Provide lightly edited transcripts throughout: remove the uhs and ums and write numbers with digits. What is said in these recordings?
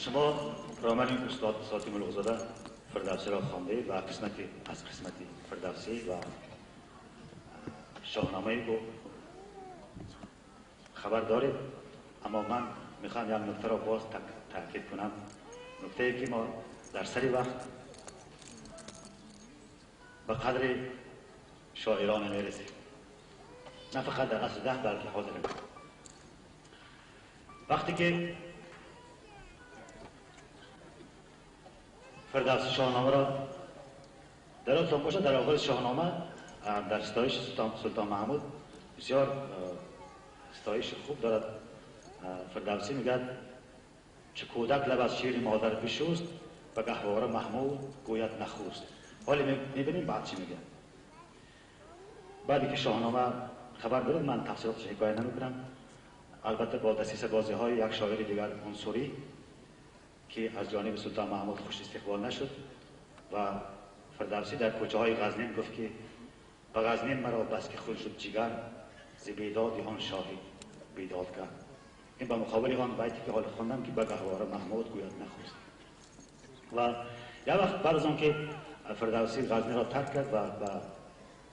شما رامن استاد ساتی ملوکزاده فردوسی را خوانده و قسمتی از قسمتی فردوسی و شاهنامه او خبر دارید، اما من میخوام یک نکته را باز تاکید کنم. نکته ای که ما در سری وقت به قدر شاعران نمیرسیم، نه فقط در عصر 10 بلکه حاضر. وقتی که فردوسی شاهنامه را در یادتان باشه، در آغاز شاهنامه در ستایش سلطان محمود بسیار ستایش خوب دارد. فردوسی میگه چه کودک لب از شیر مادر بشست و گهواره محمود گوید نخوست. حالا میبینیم بعد چی میگه. بعدی که شاهنامه خبر دارید، من تفصیلاتش حکایت نمیکنم. البته با دسیسه بازی های یک شاعر دیگر عنصری که از جانب سلطان محمود خوش استقبال نشد و فردوسی در کوچه های غزنین گفت که به غزنین مرا بس که خون شد جگر، ز بیداد آن شاهی بیداد کرد. این به مقابل آن بیتی که حال خواندم که به گهواره محمود گوید نخواست. و یک وقت بعد از آن که فردوسی غزنین را ترک کرد و به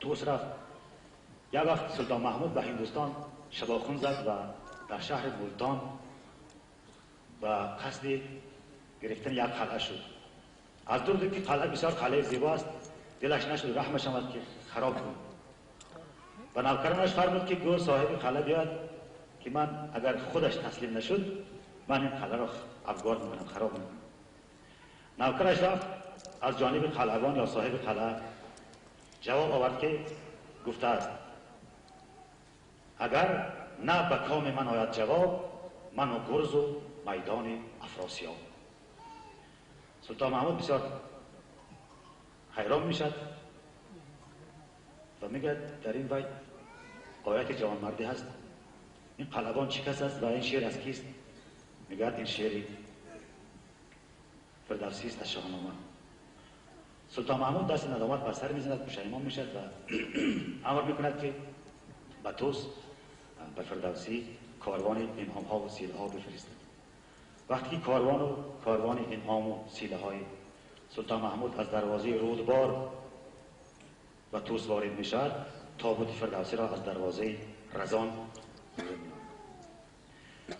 توس رفت، یک وقت سلطان محمود به هندوستان شباخون زد و در شهر مولتان به قصد گرفتن یک قلعه شد. از دور دید که قلعه بسیار قلعه زیبا است، دلش نشد، رحمش آمد که خراب کن. و نوکرانش فرمود که گو صاحب قلعه بیاد که من اگر خودش تسلیم نشد من این قلعه را افگار میکنم، خراب میکنم. نوکرش رفت از جانب قلعه‌بان یا صاحب قلعه جواب آورد که گفته است اگر نه به کام من آید جواب، من و گرز و میدان افراسیاب. سلطان محمود بسیار حیران میشد و میگه در این بیت آیت جوانمردی هست، این قلعه‌بان چی کس است و این شعر از کیست؟ میگه این شعری فردوسی است از شاهنامه. سلطان محمود دست ندامت بر سر میزند، پشیمان میشد و امر میکند که به توس به فردوسی کاروان انعام ها و سیله ها بفرستد. وقتی کاروان انعام و سیله های سلطان محمود از دروازه رودبار و توس وارد میشد، تابوت فردوسی را از دروازه رزان وارد می‌آورد.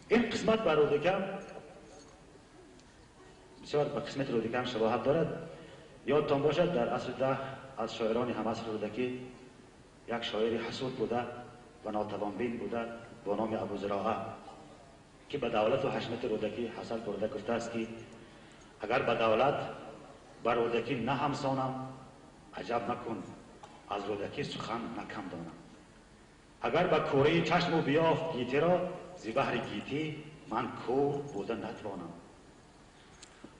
این قسمت بر رودکم بسیار به قسمت رودکم شباهت دارد. یادتان باشد در عصر 10 از شاعران هم عصر رودکی یک شاعر حسود بوده و ناتوانبین بوده با نام ابوزراعه که به دولت و حشمت رودکی حسد برده، گفته است که اگر به دولت بر رودکی نه همسانم، عجب نکن از رودکی سخن نکم دانم. اگر به کوره چشم و بیافت گیتی را، ز بهر گیتی من کور بوده نتوانم.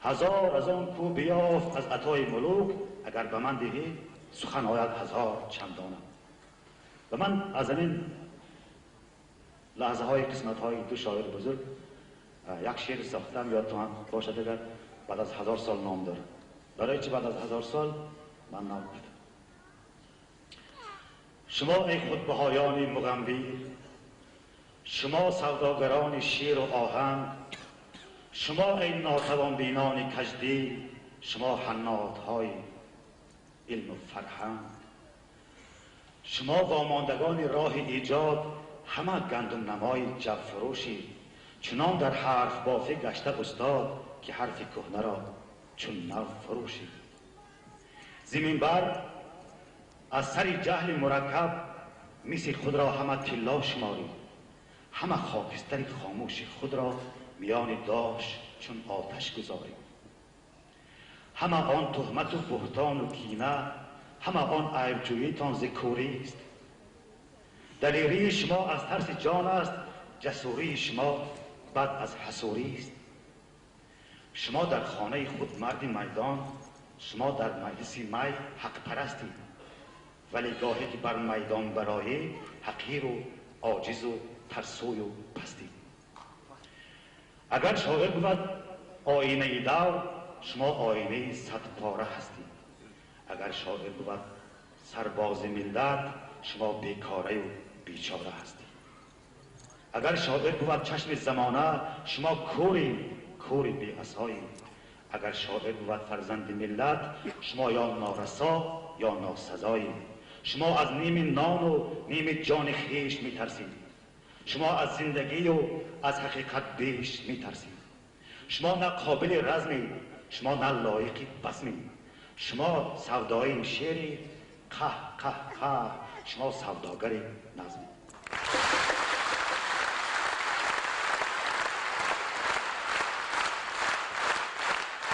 هزار از آن کو بیافت از عطای ملوک، اگر به من دهی سخن آید هزار چندانم. و من از این لحظه های قسمت های دو شاعر بزرگ یک شعر ساختم، یادتون هم باشد اگر بعد از 1000 سال نام داره. برای چی بعد از 1000 سال من نام گفتم؟ شما ای خودبهایان مغنبی، شما سوداگران شیر و آهنگ، شما ای ناتوان بینان کجدی، شما حناطهای علم و فرهنگ، شما واماندگان راه ایجاد، همه گندم نمای جو فروشی، چنان در حرف بافی گشته استاد که حرف کهنه را چون نو فروشی. زمین بر از سر جهل مرکب میس خود را همه طلا شماری، همه خاکستر خاموش خود را میان داش چون آتش گذاری. همه آن تهمت و بهتان و کینه، همه آن عیبجویی تان ز کوری است. دلیری شما از ترس جان است، جسوری شما بد از حسوری است. شما در خانه خود مرد میدان، شما در مجلس می حق پرستید، ولی گاهی که بر میدان برای حقیر و عاجز و ترسوی و پستید. اگر شاعر بود آینه دور، شما آینه صد پاره هستید. اگر شاعر بود سرباز ملت، شما بیکاره و بیچاره هستید. اگر شاعر بود چشم زمانه، شما کوری кори беасоӣ. Агар шоир бувад фарзанди миллат, шумо ё норасо ё носазоӣ. Шумо аз ними нону ними ҷони хеш метарсед. Шумо аз зиндагию аз ҳақиқат беш метарсед. Шумо на қобили размед, шумо на лоиқи базмед. Шумо савдои шеъред, қаҳ қаҳ қаҳ, шумо савдогари назмед.